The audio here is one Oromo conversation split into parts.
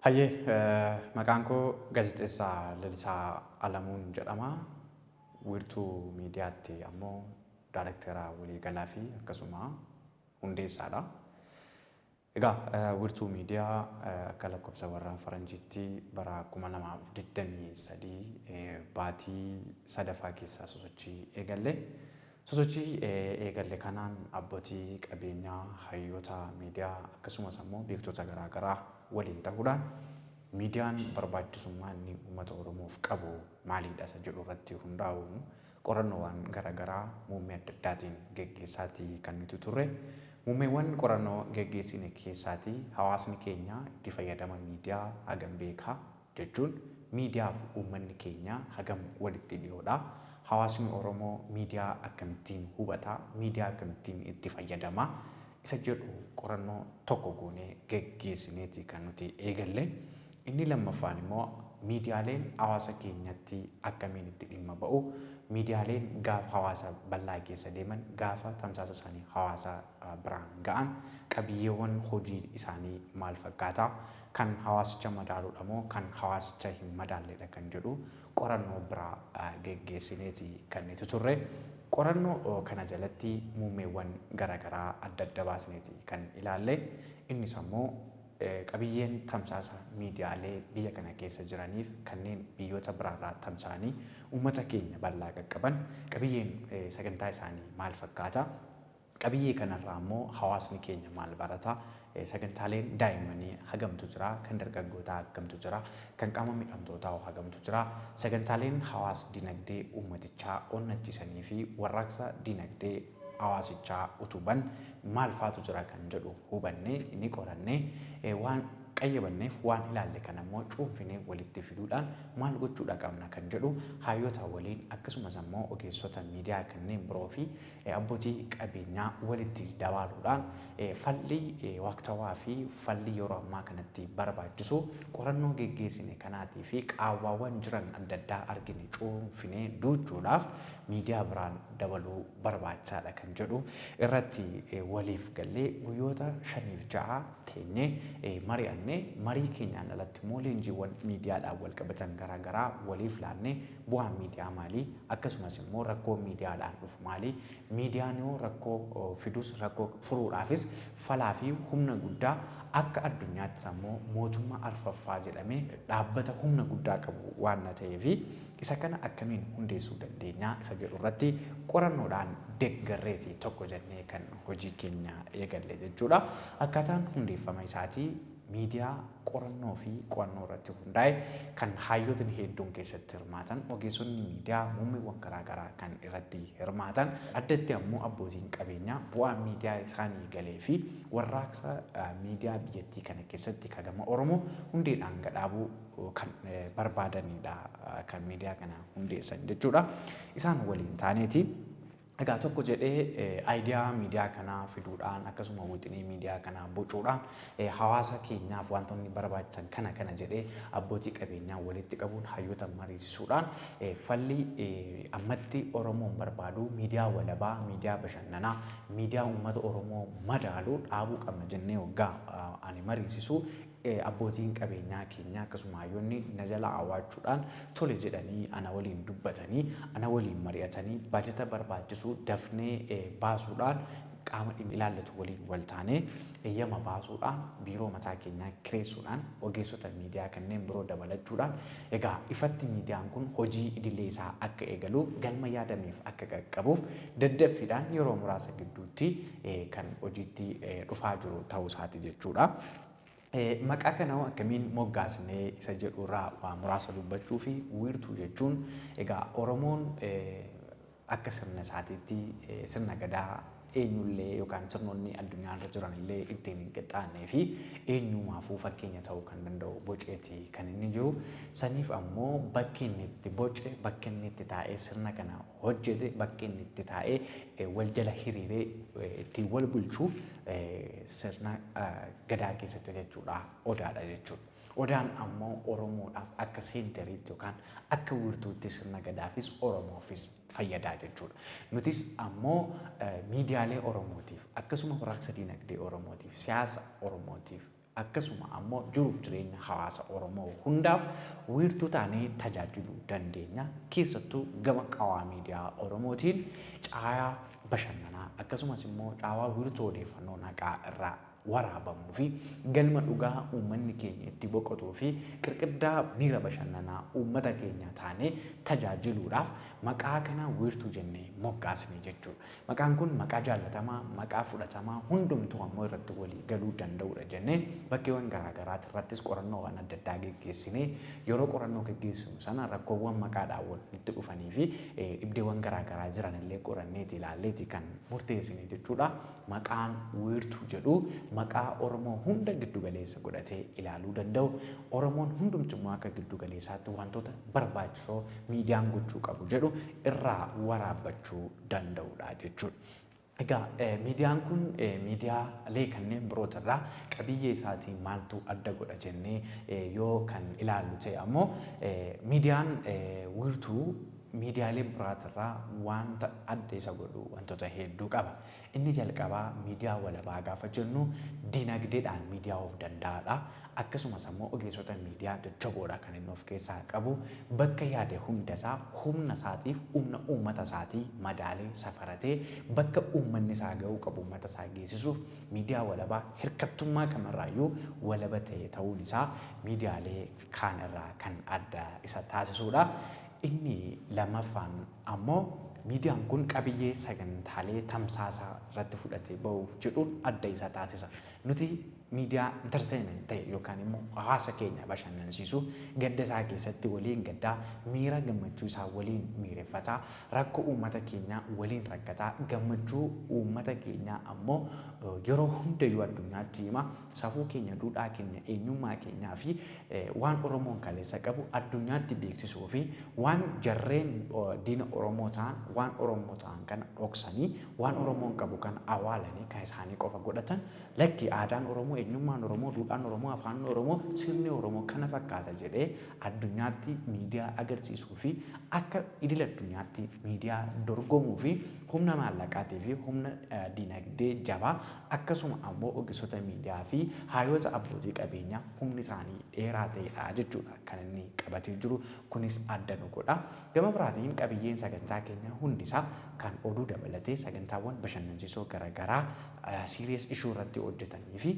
Hayyee, maqaan koo gaazexeessaa Lalisaa Alamuun jedhama. Wiirtuu Miidiyaatti ammoo daayirektera waliigalaa fi akkasuma hundeessaadha. Egaa Wiirtuu Miidiyaa akka lakkoofsa warra faranjiitti bara 2023 baatii sadaffaa keessaa sosochii eegalle. Sosochii eegalle kanaan abbootii qabeenyaa, hayyoota miidiyaa akkasumas ammoo beektota garaagaraa waliin ta'uudhaan miidiyaan barbaachisummaa inni uummata Oromoof qabu maalidha isa jedhu irratti hundaa'uun qorannoowwan garaagaraa muummee adda addaatiin geggeessaatii kan nuti turre. Muummeewwan qorannoo geggeessine keessaatii hawaasni keenya itti fayyadama miidiyaa hagam beekaa jechuun miidiyaaf uummanni keenya hagam walitti dhiyoodha. Hawaasni Oromoo miidiyaa akkamittiin hubata, miidiyaa akkamittiin itti fayyadama isa jedhu qorannoo tokko goonee geggeessineeti kan nuti eegalle. Inni lammaffaan immoo miidiyaaleen hawaasa keenyatti akkamiin itti dhimma ba'u, miidiyaaleen gaafa hawaasa bal'aa keessa deeman, gaafa tamsaasa isaanii hawaasa biraan ga'an qabiyyeewwan hojii isaanii maal fakkaata, kan hawaasicha madaaluudha moo kan hawaasicha hin madaalledha kan jedhu qorannoo biraa geggeessineeti kan nuti turre. Qorannoo kana jalatti muummeewwan garaagaraa adda adda baasneeti kan ilaalle. Innis ammoo qabiyyeen tamsaasa miidiyaalee biyya kana keessa jiraniif kanneen biyyoota biraarraa tamsa'anii uummata keenya bal'aa qaqqaban qabiyyeen sagantaa isaanii maal fakkaata? Qabiyyee kanarraa immoo hawaasni keenya maal barata? Sagantaaleen daa'immanii hagamtu jira? Kan dargaggootaa hagamtu jira? Kan qaama miidhamtootaa hagamtu jira? Sagantaaleen hawaas dinagdee uummatichaa onnachiisanii fi warraaqsa dinagdee hawaasichaa utuban maal faatu jira kan jedhu hubannee ni qorannee waan qayyabanneef waan ilaalle kana immoo cuunfinee walitti fiduudhaan maal gochuudha qabna kan jedhu hayyoota waliin akkasumas ammoo ogeessota miidiyaa kanneen biroo fi abbootii qabeenyaa walitti dabaaluudhaan falli waqtawaa fi falli yeroo ammaa kanatti barbaachisu qorannoo geggeessine kanaatii fi qaawwaawwan jiran adda addaa argine cuunfinee duuchuudhaaf miidiyaa biraan dabaluu barbaachisaadha kan jedhu irratti waliif gallee guyyoota 5 6 teenyee mari'annee, marii keenyaan alatti immoo leenjiiwwan miidiyaadhaan wal qabatan garaagaraa waliif laannee bu'aan miidiyaa maalii, akkasumas immoo rakkoo miidiyaadhaan dhufu maalii, miidiyaan yoo rakkoo fidus rakkoo furuudhaafis falaa fi humna guddaa akka addunyaattis ammoo mootummaa arfaffaa jedhamee dhaabbata humna guddaa qabu waan na ta'eefi isa kana akkamiin hundeessuu dandeenyaa isa jedhu irratti qorannoodhaan deeggarreeti tokko jennee kan hojii keenya eegalle jechuudha. Akkaataan hundeeffama isaatii miidiyaa qorannoo fi qo'annoo irratti hundaa'e kan hayyootni hedduun keessatti hirmaatan, ogeessonni miidiyaa muummeewwan garaagaraa kan irratti hirmaatan, addatti ammoo abbootiin qabeenyaa bu'aa miidiyaa isaanii galee fi warraaqsa miidiyaa biyyattii kana keessatti kagama Oromoo hundeedhaan gadhaabuu kan barbaadanidha kan miidiyaa kana hundeessan jechuudha. Isaan waliin taaneeti. Egaa tokko jedhee aayidiyaa miidiyaa kanaa fiduudhaan akkasuma wixinee miidiyaa kanaa bocuudhaan hawaasa keenyaaf wantoonni barbaachisan kana kana jedhee abbootii qabeenyaa walitti qabuun hayyoota mariisisuudhaan falli ammatti Oromoon barbaadu miidiyaa walabaa, miidiyaa bashannanaa, miidiyaa uummata Oromoo madaalu dhaabuu qabna jennee waggaa ani mariisisu abbootiin qabeenyaa keenya akkasuma hayyoonni na jala awwaachuudhaan tole jedhanii ana waliin dubbatanii ana waliin mari'atanii baajata barbaachisu dafnee baasuudhaan qaama dhimmi ilaallatu waliin wal taanee eeyyama baasuudhaan biiroo mataa keenyaa kireessuudhaan ogeessota miidiyaa kanneen biroo dabalachuudhaan egaa ifatti miidiyaan kun hojii idilee isaa akka eegaluuf galma yaadameef akka qaqqabuuf daddaffiidhaan yeroo muraasa gidduutti kan hojiitti dhufaa jiru ta'uu isaati jechuudha. Maqaa kana hoo akkamiin moggaasnee isa jedhu irraa waa muraasa dubbachuu fi wiirtuu jechuun egaa Oromoon akka sirna isaatiitti sirna gadaa eenyullee yookaan sirnoonni addunyaa irra jiran illee ittiin hin qixxaannee fi eenyumaafuu fakkeenya ta'uu kan danda'u boceeti kan inni jiru. Saniif ammoo bakki inni itti boce, bakki inni itti taa'ee sirna kana hojjete, bakki inni itti taa'ee wal jala hiriiree ittiin wal bulchu sirna gadaa keessatti jechuudha odaadha jechuudha. Odaan ammoo Oromoodhaaf akka seenteriitti yookaan akka wiirtuutti sirna gadaafis Oromoofis fayyadaa jechuudha. Nutis ammoo miidiyaalee Oromootiif akkasuma warraaqsa dinagdee Oromootiif siyaasa Oromootiif akkasuma ammoo jiruuf jireenya hawaasa Oromoo hundaaf wiirtuu taanee tajaajiluu dandeenya. Keessattuu gama qaawwaa miidiyaa Oromootiin caayaa bashannanaa, akkasumas immoo caawaa wiirtuu odeeffannoo haqaa irraa waraabamuu fi galma dhugaa uummanni keenya itti boqotuu fi qirqiddaa miira bashannanaa uummata keenya taanee tajaajiluudhaaf maqaa kana Wiirtuu jennee moggaasne jechuudha. Maqaan kun maqaa jaallatamaa, maqaa fudhatamaa, hundumtuu ammoo irratti walii galuu danda'udha jennee bakkeewwan garaagaraati irrattis qorannoowwan adda addaa geggeessinee, yeroo qorannoo geggeessinu sana rakkoowwan maqaadhaan walitti dhufanii fi dhibdeewwan garaagaraa jiran illee qoranneeti ilaalleeti kan murteessine jechuudha. Maqaan Wiirtuu jedhu maqaa Oromoo hunda giddugaleessa godhatee ilaaluu danda'u. Oromoon hundumti immoo akka giddugaleessaatti wantoota barbaachisoo miidiyaan gochuu qabu jedhu irraa waraabbachuu danda'udha jechuudha. Egaa miidiyaan kun miidiyaalee kanneen birootirraa qabiyyee isaatiin maaltu adda godha jennee yoo kan ilaallu ta'e ammoo, miidiyaan Wiirtuu miidiyaalee biraatirraa wanta adda isa godhu wantoota hedduu qaba. Inni jalqabaa, miidiyaa walabaa gaafa jennu dinagdeedhaan miidiyaa of danda'aadha. Akkasumas ammoo ogeessota miidiyaa jajjaboodha kan inni of keessaa qabu. Bakka yaade hundasaa humna isaatiif humna uummata isaatii madaalee safaratee bakka uummanni isaa ga'uu qabu uummata isaa geessisuuf miidiyaa walabaa hirkattummaa kamirraayyuu walaba ta'e ta'uun isaa miidiyaalee kaan irraa kan adda isa taasisudha. Inni lammaffaan ammoo miidiyaan kun qabiyyee sagantaalee tamsaasaa irratti fudhatee ba'uuf jedhuun adda isa taasisa. Nuti miidiyaa entertainment ta'e yookaan immoo hawaasa keenya bashannansiisu, gadda isaa keessatti waliin gaddaa, miira gammachuu isaa waliin miireffataa, rakkoo uummata keenyaa waliin rakkataa, gammachuu uummata keenyaa ammoo yeroo hundayyuu addunyaatti hima, safuu keenya, duudhaa keenya, eenyummaa keenyaa fi waan Oromoon kaleessa qabu addunyaatti beeksisuu fi waan jarreen diina Oromoo ta'an waan Oromoo ta'an kana dhoksanii, waan Oromoon qabu kana awwaalanii kan isaanii qofa godhatan, lakki, aadaan Oromoo, eenyummaan Oromoo, duudhaan Oromoo, afaan Oromoo, sirni Oromoo kana fakkaata jedhee addunyaatti miidiyaa agarsiisuu fi akka idil addunyaatti miidiyaa dorgomuu fi humna maallaqaatii fi humna dinagdee jabaa, akkasuma ammoo ogeessota miidiyaa fi hayyoota abbootii qabeenyaa humni isaanii dheeraa ta'edha jechuudha kan inni qabatee jiru. Kunis adda nu godha. Gama biraatiin qabiyyeen sagantaa keenyaa hundisaa kan oduu dabalatee sagantaawwan bashannansiisoo garaagaraa serious issue irratti hojjetanii fi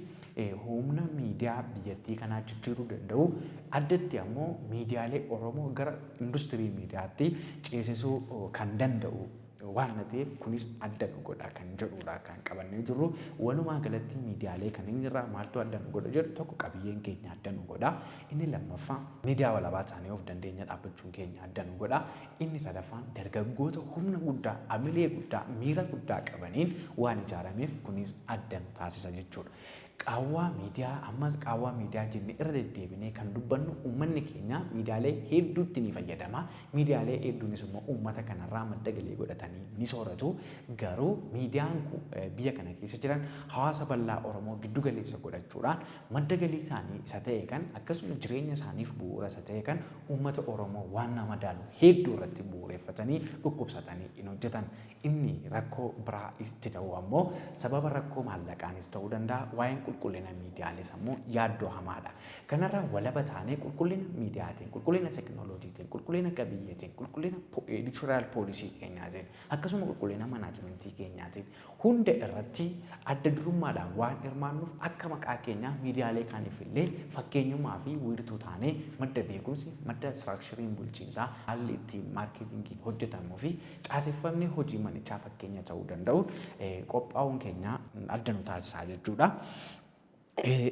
humna miidiyaa biyyattii kanaa jijjiiruu danda'u, addatti ammoo miidiyaalee Oromoo gara industirii miidiyaatti ceesisuu kan danda'u waan ta'eef, kunis adda nu godha kan jedhudha kan qabannee jirru. Walumaa galatti miidiyaalee kanneen irraa maaltu adda nu godha jedhu, tokko qabiyyeen keenya adda nu godha. Inni lammaffaa, miidiyaa walabaa taanee of dandeenya dhaabbachuun keenya adda nu godha. Inni sadaffaan, dargaggoota humna guddaa, amilee guddaa, miira guddaa qabaniin waan ijaarameef kunis adda nu taasisa jechuudha. Qaawwaa miidiyaa, ammas qaawwaa miidiyaa jennee irra deddeebinee kan dubbannu, uummanni keenya miidiyaalee hedduutti ni fayyadama. Miidiyaalee hedduunis immoo uummata kanarraa madda galii godhatanii ni sooratu. Garuu miidiyaan biyya kana keessa jiran hawaasa bal'aa Oromoo giddu galeessa godhachuudhaan madda galii isaanii isa ta'e kan, akkasuma jireenya isaaniif bu'uura isa ta'e kan uummata Oromoo waan nama madaalu hedduu irratti bu'uureffatanii dhukkubsatanii hin hojjetan. Inni rakkoo biraa itti ta'u ammoo sababa rakkoo maallaqaanis ta'uu danda'a. Waa'een qulqullina miidiyaalees ammoo yaaddoo hamaadha. Kanarraa walaba taanee qulqullina miidiyaatiin, qulqullina teekinooloojiitiin, qulqullina qabiyyeetiin, qulqullina editorial policy keenyaatiin, akkasuma qulqullina manaajimentii keenyaatiin hunda irratti adda durummaadhaan waan hirmaannuuf, akka maqaa keenyaa miidiyaalee kaaniif illee fakkeenyummaa fi wiirtuu taanee madda beekumsi, madda structureiin bulchiinsaa, haalli ittiin marketingiin hojjetamuu fi caaseffamni hojii manichaa fakkeenya ta'uu danda'u qophaa'uun keenya adda nu taasisaa jechuudha.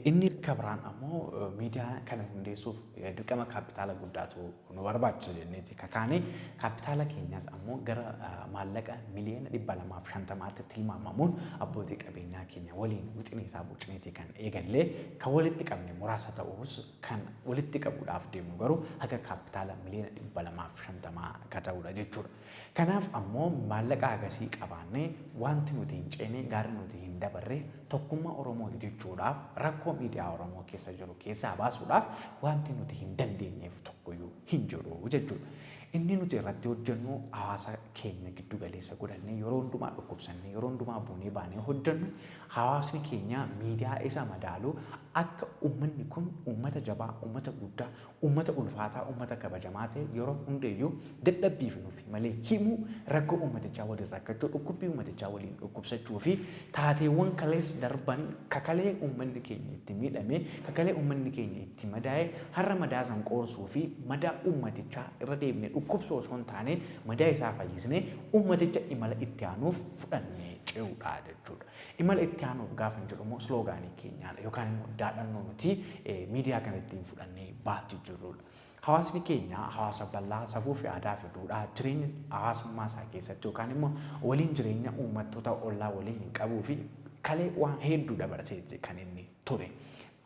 Inni kabiraan ammoo miidiyaa kana hundeessuuf dirqama kaapitaala guddaatu nu barbaachisa jenneeti kakaane. Kaapitaala keenyas ammoo gara maallaqa 250,000,000tti tilmaamamuun abbootii qabeenyaa keenya waliin wixinee isaa bocneeti kan eegallee. Kan walitti qabne muraasa ta'us, kan walitti qabuudhaaf deemnu garuu haga kaapitaala 250,000,000 akka ta'udha jechuudha. Kanaaf ammoo maallaqa hagasii qabaannee wanti nuti hin ceene, gaarri nuti hin dabarre, tokkummaa Oromoo itichuudhaaf, rakkoo miidiyaa Oromoo keessa jiru keessaa baasuudhaaf wanti nuti hin dandeenyeef tokkoyyuu hin jiru jechuudha. Inni nuti irratti hojjennu hawaasa keenya giddu galeessa godhannee yeroo hundumaa dhukkubsannee, yeroo hundumaa buunee baanee hojjennu, hawaasni keenya miidiyaa isa madaalu, akka uummanni kun uummata jabaa, uummata guddaa, uummata ulfaataa, uummata kabajamaa ta'e, yeroo hundayyuu dadhabbiif nuuf malee himuu, rakkoo uummatichaa waliin rakkachuu, dhukkubbii uummatichaa waliin dhukkubsachuu fi taateewwan kalees darban, kakalee uummanni keenya itti miidhame, kakalee uummanni keenya itti madaa'e, har'a madaa san qoorsuu fi madaa uummatichaa irra deemnee dhukkubsuu osoo hin taane, madaa isaa fayyisnee uummaticha imala itti aanuuf fudhannee ce'uudha jechuudha. Imala itti aanuuf gaafa jedhu immoo slogaanii keenyaadha yookaan immoo daadhannoo nuti miidiyaa kana ittiin fudhannee baatti jirrudha. Hawaasni keenya hawaasa bal'aa, safuu fi aadaa fi duudhaa jireenya hawaasummaa isaa keessatti yookaan immoo waliin jireenya uummattoota ollaa waliin hin qabuu fi kalee waan hedduu dabarseeti kan inni ture.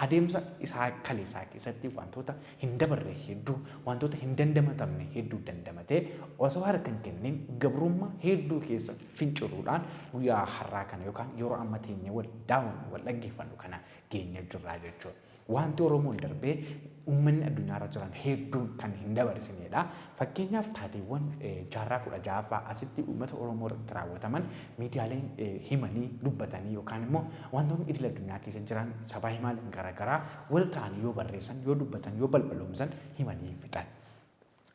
Adeemsa isaa kaleessaa keessatti wantoota hin dabarre hedduu, wantoota hin dandamatamne hedduu dandamatee, osoo harka hin kennin gabrummaa hedduu keessa finciluudhaan guyyaa har'aa kana yookaan yeroo amma teenyee wal daawwannu, wal dhaggeeffannu kana geenye jirraa jechuudha. Wanti Oromoon darbee uummanni addunyaarra jiran hedduun kan hin dabarsinedha. Fakkeenyaaf, taateewwan jaarraa 16ffaa asitti uummata Oromoo irratti raawwataman miidiyaaleen himanii dubbatanii yookaan immoo wantoonni idil addunyaa keessa jiran sabaa himaaleen garaagaraa wal ta'anii yoo barreessan, yoo dubbatan, yoo balbaloomsan himanii hin fixan.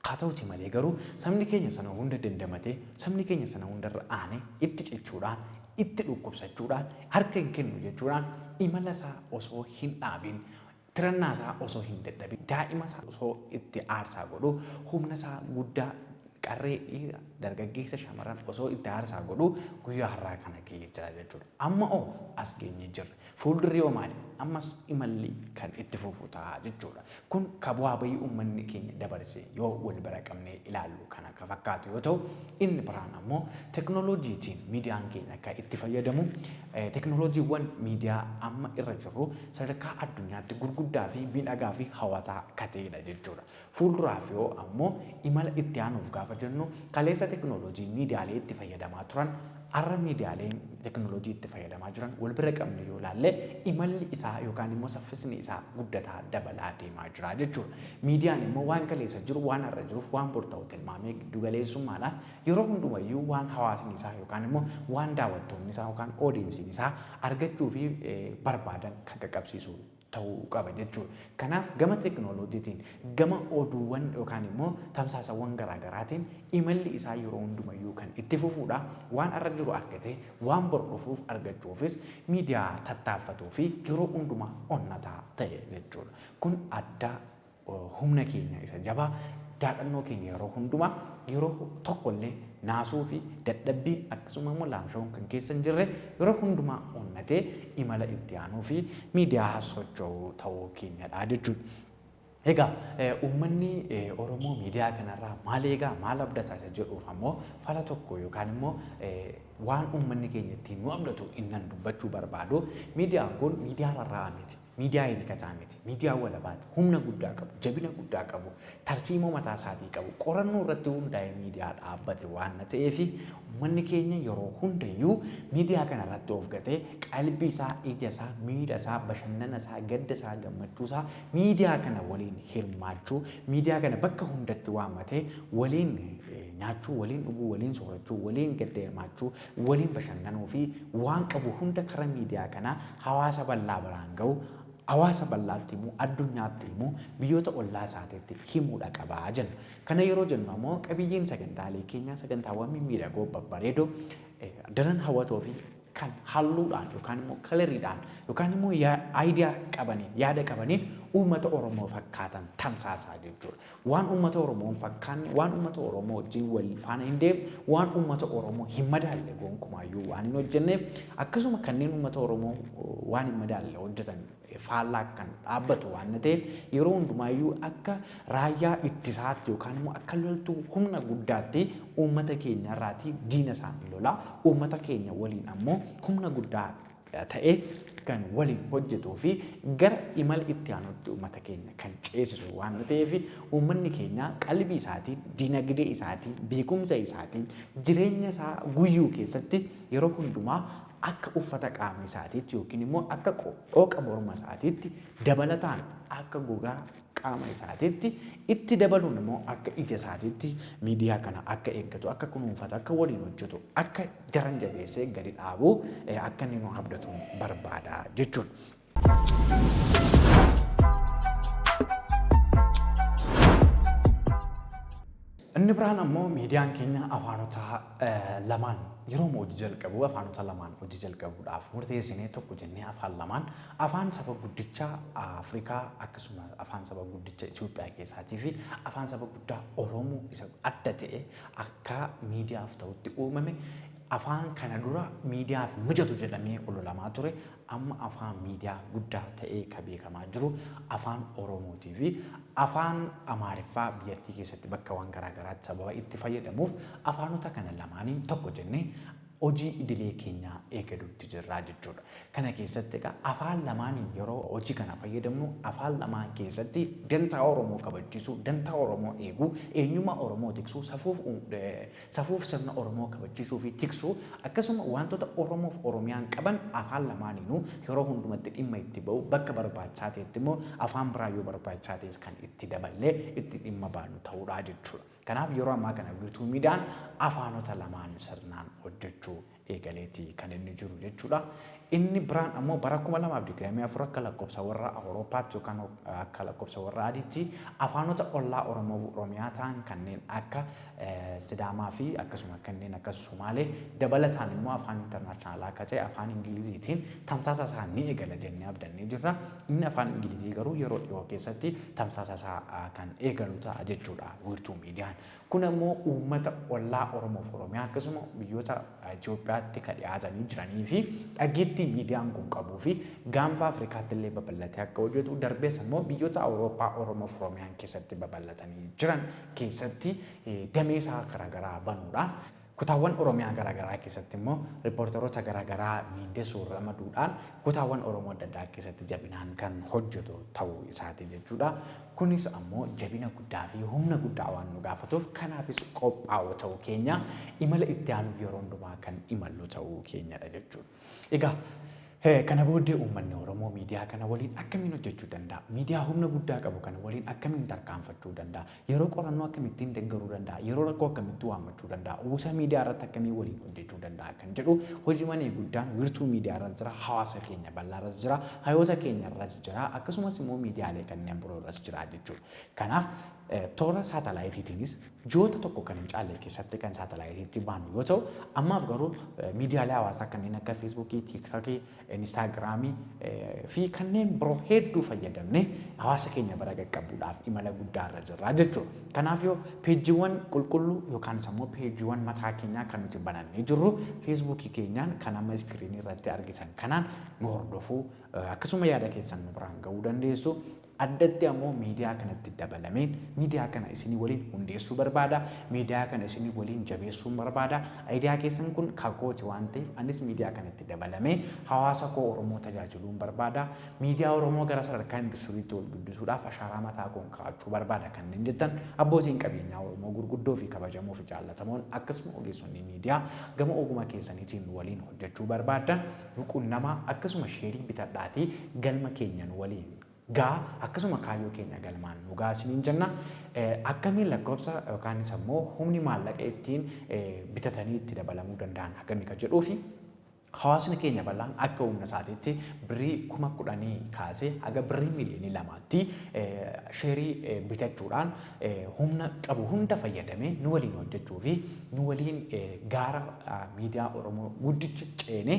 Haa ta'uti malee garuu sabni keenya sana hunda dandamatee, sabni keenya sana hundarra aanee, itti cichuudhaan, itti dhukkubsachuudhaan, harka hin kennu jechuudhaan, imala isaa osoo hin dhaabin, tirannaa isaa osoo hin dadhabin, daa'ima isaa osoo itti aarsaa godhu, humna isaa guddaa, qarree, dhiira, dargaggeessa, shamarran osoo itti aarsaa godhu guyyaa har'aa kana ga'ee jira jechuudha. Amma oo as geenyee jirra. Fuuldurri hoo maali? Ammas imalli kan itti fufu ta'a jechuudha. Kun ka bu'aa bayii uummanni keenya dabarse yoo wal bira qabnee ilaallu kana ka fakkaatu yoo ta'u, inni biraan ammoo teknooloojiitiin miidiyaan keenya akka itti fayyadamu, teknooloojiiwwan miidiyaa amma irra jirru sadarkaa addunyaatti gurguddaa fi miidhagaa fi hawwataa ka ta'edha jechuudha. Fuulduraaf yoo ammoo imala itti aanuuf gaafa jennu, kaleessa teknooloojii miidiyaalee itti fayyadamaa turan, har'a miidiyaaleen teknooloojii itti fayyadamaa jiran wal bira qabne yoo ilaalle, imalli isaa yookaan immoo saffisni isaa guddataa dabalaa deemaa jira jechuudha. Miidiyaan immoo waan kaleessa jiru, waan har'a jiruuf waan bor ta'u tilmaamee giddugaleessummaadhaan yeroo hundumayyuu waan hawaasni isaa yookaan immoo waan daawwattoonni isaa yookaan oodiyensiin isaa argachuu fi barbaadan kan qaqqabsiisu ta'uu qaba jechuudha. Kanaaf gama teknooloojiitiin, gama oduuwwan yookaan immoo tamsaasawwan garaagaraatiin imalli isaa yeroo hundumayyuu kan itti fufuudha. Waan har'a jiru argatee waan bor dhufuuf argachuufis miidiyaa tattaaffatuu fi yeroo hundumaa onnataa ta'e jechuudha. Kun adda humna keenya isa jabaa, daadhannoo keenya yeroo hundumaa, yeroo tokkollee naasuu fi dadhabbiin akkasuma immoo laamsha'uun kan keessa hin jirre, yeroo hundumaa onnatee imala itti aanuu fi miidiyaa socho'uu ta'uu keenyadha jechuudha. Egaa uummanni Oromoo miidiyaa kanarraa maal eegaa, maal abdata isa jedhuuf ammoo fala tokko yookaan immoo waan uummanni keenya ittiin nu abdatu innan dubbachuu barbaadu, miidiyaan kun miidiyaa rarra'aa miti. Miidiyaa hirkataa miti. Miidiyaa walabaati. Humna guddaa qabu, jabina guddaa qabu, tarsiimoo mataa isaatii qabu, qorannoo irratti hundaa'ee miidiyaa dhaabbate waan ta'eef, uummanni keenya yeroo hundayyuu miidiyaa kana irratti of gatee qalbii isaa, ija isaa, miira isaa, bashannana isaa, gadda isaa, gammachuu isaa miidiyaa kana waliin hirmaachuu, miidiyaa kana bakka hundatti waammatee waliin nyaachuu, waliin dhuguu, waliin soorachuu, waliin gadda hirmaachuu, waliin bashannanuu fi waan qabu hunda karaa miidiyaa kanaa hawaasa bal'aa biraan ga'u, hawaasa bal'aatti himuu, addunyaatti himuu, biyyoota ollaa isaatiitti himuudha qabaa jenna. Kana yeroo jennu ammoo qabiyyeen sagantaalee keenyaa sagantaawwan mimmiidhagoo, babbareedoo, daran hawwatoo fi kan halluudhaan yookaan immoo kalariidhaan yookaan immoo idea qabaniin, yaada qabaniin uummata Oromoo fakkaatan tamsaasaa jechuudha. Waan uummata Oromoo hin fakkaanne, waan uummata Oromoo wajjin wal faana hin deemne, waan uummata Oromoo hin madaalle gonkumaayyuu waan hin hojjenneef, akkasuma kanneen uummata Oromoo waan hin madaalle hojjetan faallaa kan dhaabbatu waan ta'eef, yeroo hundumaayyuu akka raayyaa ittisaatti yookaan immoo akka loltuu humna guddaatti uummata keenya irraatii diina isaanii lolaa, uummata keenya waliin ammoo humna guddaa ta'ee kan waliin hojjetuu fi gara imala itti aanutti uummata keenya kan ceesisu waan ta'eef, uummanni keenya qalbii isaatiin, dinagdee isaatiin, beekumsa isaatiin, jireenya isaa guyyuu keessatti yeroo hundumaa akka uffata qaama isaatiitti yookiin immoo akka dhooqa morma isaatiitti, dabalataan akka gogaa qaama isaatiitti, itti dabaluun immoo akka ija isaatiitti miidiyaa kana akka eeggatu, akka kunuunfatu, akka waliin hojjetu, akka daran jabeessee gadi dhaabu akka inni nu abdatu barbaada jechuudha. Inni biraan ammoo miidiyaan keenya afaanota lamaan yeroo hojii jalqabu, afaanota lamaan hojii jalqabuudhaaf murteessinee, tokko jennee afaan lamaan, afaan saba guddicha Afrikaa, akkasuma afaan saba guddicha Itoophiyaa keessaatii fi afaan saba guddaa Oromoo isa adda ta'e akka miidiyaaf ta'utti uumame, afaan kana dura miidiyaaf mijatu jedhamee ololamaa ture, amma afaan miidiyaa guddaa ta'ee ka beekamaa jiru afaan Oromootii fi afaan Amaariffaa biyyattii keessatti bakka waan garaa garaatti sababa itti fayyadamuuf, afaanota kana lamaaniin tokko jennee hojii idilee keenyaa eegaluutti jirraa jechuudha. Kana keessatti egaa afaan lamaaniin yeroo hojii kana fayyadamnu, afaan lamaan keessatti dantaa Oromoo kabachiisuu, dantaa Oromoo eeguu, eenyummaa Oromoo tiksuu, safuuf sirna Oromoo kabachiisuu fi tiksuu, akkasuma wantoota Oromoof Oromiyaan qaban afaan lamaaniinuu yeroo hundumatti dhimma itti ba'u, bakka barbaachisaa ta'etti immoo afaan biraa yoo barbaachisaa ta'es kan itti daballee itti dhimma baanu ta'uudha jechuudha. Kanaaf yeroo ammaa kana Wiirtuu Miidiyaan afaanota lamaan sirnaan hojjechuu eegaleeti kan inni jiru jechuudha. Inni biraan ammoo bara 2024 akka lakkoofsa warra Awurooppaatti yookaan akka lakkoofsa warra adiitti afaanota ollaa Oromoo fi Oromiyaa ta'an kanneen akka Sidaamaa fi akkasuma kanneen akka Sumaalee dabalataan immoo afaan internationalaa akka ta'e afaan Ingiliziitiin tamsaasa isaa ni eegala jennee abdannee jirra. Inni afaan Ingilizii garuu yeroo dhiyoo keessatti tamsaasa isaa kan eegalu ta'a jechuudha Wiirtuu Miidiyaan. Kun ammoo uummata ollaa Oromoo fi Oromiyaa, akkasuma biyyoota Itoophiyaatti ka dhiyaatanii jiranii fi dhageettii miidiyaan kun qabuu fi gaanfa Afrikaatti illee babal'atee akka hojjetu, darbees ammoo biyyoota Awurooppaa Oromoo fi Oromiyaan keessatti babal'atanii jiran keessatti damee isaa garaagaraa banuudhaan, kutaawwan Oromiyaa garaagaraa keessatti immoo riippoortaroota garaagaraa miindessuun ramaduudhaan kutaawwan Oromoo adda addaa keessatti jabinaan kan hojjetu ta'uu isaati jechuudha. Kunis ammoo jabina guddaa fi humna guddaa waan nu gaafatuuf, kanaafis qophaa'oo ta'uu keenya, imala itti aanuuf yeroo hundumaa kan imallu ta'uu keenyadha jechuudha. Egaa kana booddee uummanni Oromoo miidiyaa kana waliin akkamiin hojjechuu danda'a? Miidiyaa humna guddaa qabu kana waliin akkamiin tarkaanfachuu danda'a? Yeroo qorannoo akkamittiin deeggaruu danda'a? Yeroo rakkoo akkamitti waammachuu danda'a? Uwwisa miidiyaa irratti akkamiin waliin hojjechuu danda'a kan jedhu hojii manee guddaan Wiirtuu Miidiyaa irras jira, hawaasa keenya bal'aa irras jira, hayyoota keenya irras jira, akkasumas immoo miidiyaalee kanneen biroo irras jira jechuudha. Kanaaf toora saatalaayitiitiinis ji'oota tokko kan hin caalle keessatti kan saatalaayitiitti baanu yoo ta'u, ammaaf garuu miidiyaalee hawaasaa kanneen akka Feesbuukii, Tiiktookii, Inistaagiraamii fi kanneen biroo hedduu fayyadamnee hawaasa keenya bira qaqqabuudhaaf imala guddaa irra jirra jechuudha. Kanaaf yoo peejiiwwan qulqulluu yookaan immoo peejiiwwan mataa keenyaa kan nuti banannee jirru Feesbuukii keenyaan kan amma iskiriinii irratti argitan kanaan nu hordofuu, akkasuma yaada keessan nu biraan ga'uu dandeessu. Addatti ammoo miidiyaa kanatti dabalameen miidiyaa kana isinii waliin hundeessuu barbaada. Miidiyaa kana isinii waliin jabeessuun barbaada. Ayidiyaa keessan kun kakooti waan ta'eef, anis miidiyaa kanatti dabalamee hawaasa koo Oromoo tajaajiluun barbaada. Miidiyaa Oromoo gara sadarkaa industiriitti ol guddisuudhaaf ashaaraa mataa koon kaa'achuu barbaada kanneen jettan, abbootiin qabeenyaa Oromoo gurguddoo fi kabajamoo fi jaallatamoon, akkasuma ogeessonni miidiyaa gama oguma keessaniitiin nu waliin hojjechuu barbaaddan nu qunnamaa, akkasuma sheerii bitadhaatii galma keenya nu waliin gaa, akkasuma kaayyoo keenya galmaan nu gaa isiniin jenna. Akkamiin lakkoofsa yookaanis ammoo humni maallaqa ittiin bitatanii itti dabalamuu danda'an hagamii ka jedhuu fi, hawaasni keenya bal'aan akka humna isaatiitti birrii 10,000 kaasee haga birrii 2,000,000tti sheerii bitachuudhaan humna qabu hunda fayyadamee nu waliin hojjechuu fi nu waliin gaara miidiyaa Oromoo guddicha ceenee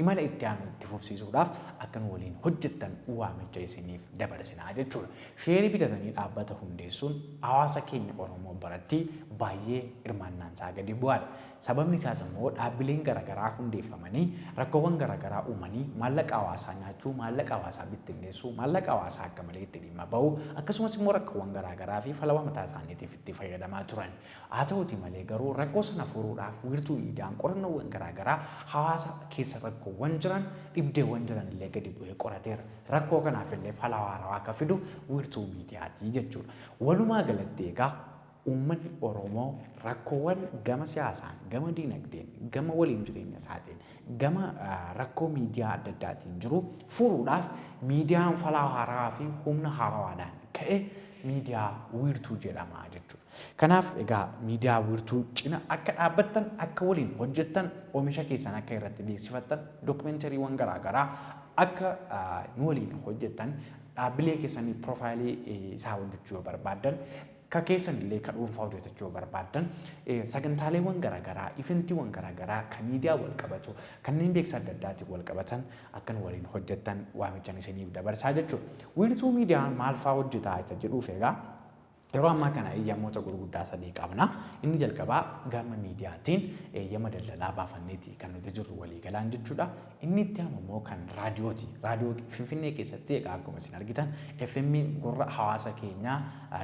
imala itti aanu itti fufsiisuudhaaf akka nu waliin hojjettan waamicha isiniif dabarsinaa jechuudha. Sheerii bitatanii dhaabbata hundeessuun hawaasa keenya Oromoo biratti baay'ee hirmaannaan isaa gadi bu'aadha. Sababni isaas immoo dhaabbileen garaagaraa hundeeffamanii rakkoowwan garaagaraa uumanii maallaqa hawaasaa nyaachuu, maallaqa hawaasaa bittinneessuu, maallaqa hawaasaa akka malee itti dhimma ba'uu, akkasumas immoo rakkoowwan garaagaraa fi falama mataa isaaniitiif itti fayyadamaa turan. Haa ta'uti malee garuu rakkoo sana furuudhaaf Wiirtuu Miidiyaan qorannoowwan garaagaraa hawaasa keessa rakkoowwan jiran, dhibdeewwan jiran illee gadi bu'ee qorateera. Rakkoo kanaaf illee fala waarawaa akka fidu Wiirtuu Miidiyaati jechuudha. Walumaa galatti egaa uummanni Oromoo rakkoowwan gama siyaasaan, gama diinagdeen, gama waliin jireenya isaatiin, gama rakkoo miidiyaa adda addaatiin jiru furuudhaaf miidiyaan fala haarawaa fi humna haarawaadhaan ka'e Miidiyaa Wiirtuu jedhama jechuudha. Kanaaf egaa Miidiyaa Wiirtuu cina akka dhaabbattan, akka waliin hojjettan, oomisha keessan akka irratti beeksifattan, dookimentariiwwan garaagaraa akka nu waliin hojjettan, dhaabbilee keessanii piroofaayilii isaa hojjechuu yoo barbaaddan, ka keessan illee ka dhuunfaa hojjetachuu yoo barbaaddan, sagantaaleewwan garaagaraa, eventiiwwan garaagaraa kan miidiyaa wal qabatu, kanneen beeksisa adda addaatiin wal qabatan akka nu waliin hojjettan waamichan isiniif dabarsaa jechuudha. Wiirtuu Miidiyaan maal fa'aa hojjetaa isa jedhuuf, egaa yeroo ammaa kana eeyyamoota gurguddaa sadii qabna. Inni jalqabaa gama miidiyaatiin eeyyama daldalaa baafanneeti kan nuti jirru waliigalaan jechuudha. Inni itti aanu immoo kan raadiyooti. Raadiyoo Finfinnee keessatti egaa akkuma isin argitan FM gurra hawaasa keenyaa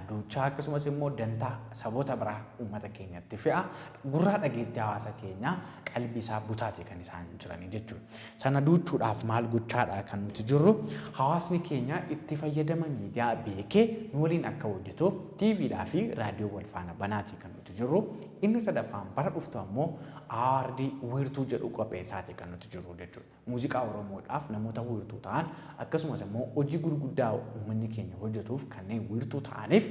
duuchaa, akkasumas immoo dantaa saboota biraa uummata keenyatti fe'a. Gurraa dhageettii hawaasa keenyaa qalbii isaa butaati kan isaan jiranii jechuudha. Sana duuchuudhaaf maal gochaadha kan nuti jirru? Hawaasni keenya itti fayyadama miidiyaa beekee nu waliin akka hojjetuuf TVdhaa fi raadiyoo wal faana banaati kan nuti jirru. Inni sadaffaan bara dhuftu ammoo award Wiirtuu jedhu qopheessaati kan nuti jirru jechuudha. Muuziqaa Oromoodhaaf namoota wiirtuu ta'an, akkasumas immoo hojii gurguddaa uummanni keenya hojjetuuf kanneen wiirtuu ta'aniif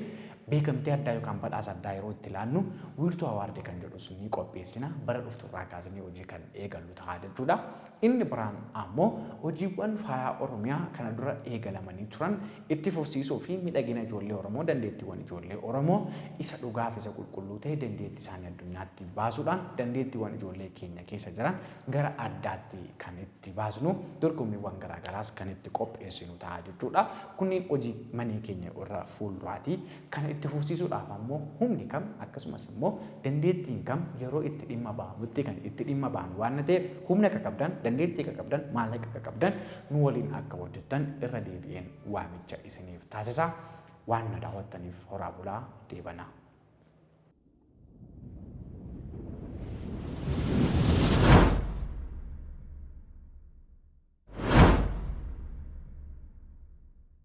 beekamtii addaa yookaan badhaasa addaa yeroo itti laannu Wiirtuu Award kan jedhus ni qopheessina. Bara dhufturraa kaasnee hojii kan eegallu ta'a jechuudha. Inni biraan ammoo hojiiwwan Faayaa Oromiyaa kana dura eegalamanii turan itti fufsiisuu fi miidhagina ijoollee Oromoo, dandeettiiwwan ijoollee Oromoo isa dhugaaf isa qulqulluu ta'e, dandeettii isaanii addunyaatti baasuudhaan dandeettiiwwan ijoollee keenya keessa jiran gara addaatti kan itti baasnu, dorgommiiwwan garaagaraas kan itti qopheessinu ta'a jechuudha. Kunniin hojii manii keenya irra fuulduraati. Kana itti fufsiisuudhaaf ammoo humni kam akkasumas immoo dandeettiin kam yeroo itti dhimma ba'amutti kan itti dhimma baanu waan ta'eef, humna akka qabdan, dandeettii akka qabdan, maallaqa akka qabdan nu waliin akka hojjettan irra deebi'een waamicha isiniif taasisa. Waan na daawwattaniif horaa bulaa, deebanaa.